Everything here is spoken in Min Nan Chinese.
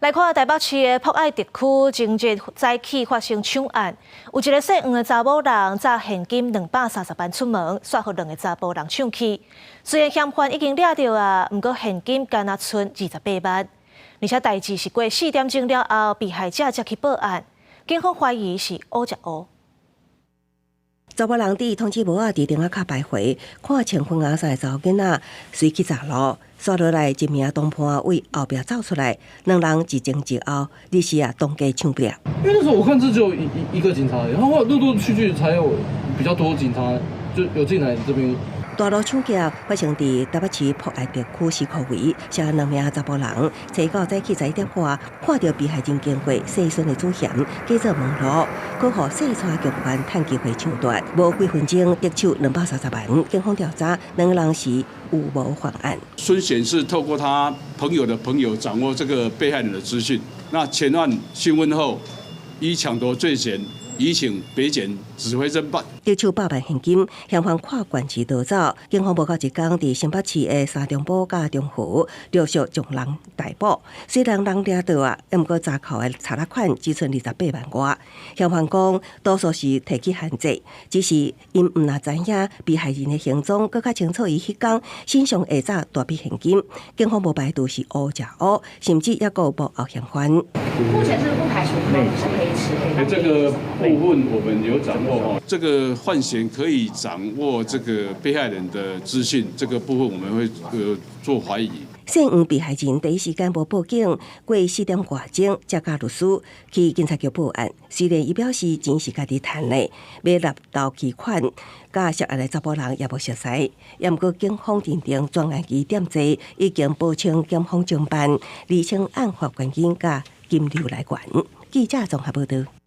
來看台北市的博愛特區，前日早起發生搶案，有一个姓黃的查某人詐現金230萬出門，煞予兩个查埔人搶去。雖然嫌犯已經掠著啊，毋過現金干焦賰28萬。而且代誌是過4點鐘了後，被害者才去報案，警方懷疑是烏食烏。查某人佇通知簿仔佇頂仔跤徘徊，看穿粉紅衫的查某囡仔隨去閘路，煞落來一名同伴為後壁走出來，兩人一前一後，於是啊當街搶掠。因為那時候我看這只有一個警察，然後後來陸陸續續才有比較多警察就有進來這邊。大路搶劫發生佇台北市博愛特區西箍圍，涉案兩名查埔人，初九早起11點外，看著被害人經過，細孫的主嫌，假做問路，閣予細帶共犯趁機會搶奪，無幾分鐘得手230萬。警方調查，兩個人是有無犯案。孫顯是透過他朋友的朋友掌握這個被害人的資訊，那前案訊問後，以搶奪罪嫌，移請北檢指揮偵辦。得手百萬現金，嫌犯跨縣市逃走。警方無夠一工，佇新北市的三重埔佮中和陸續將人逮捕。雖然人掠著啊，毋過查扣的賊仔款只賰28萬外。嫌犯講，多數是提去還債，只是𪜶毋若知影被害人的行蹤，閣較清楚伊彼工身上會紮大筆現金。警方無排除是烏食烏，甚至猶閣有幕後嫌犯。目前是不排除可能是黑吃黑。這個部分我們有掌握哈，這個犯嫌可以掌握這個被害人的資訊，這個部分我們會做懷疑。姓黃被害人第一時間無報警，過4點外鐘才佮律師去警察局報案。雖然伊表示錢是家己趁的，欲納頭期款，佮涉案的查埔人也無熟似。也毋過警方認定專案疑點濟，已經報請檢方偵辦，釐清案發原因佮金流來源。記者綜合報導。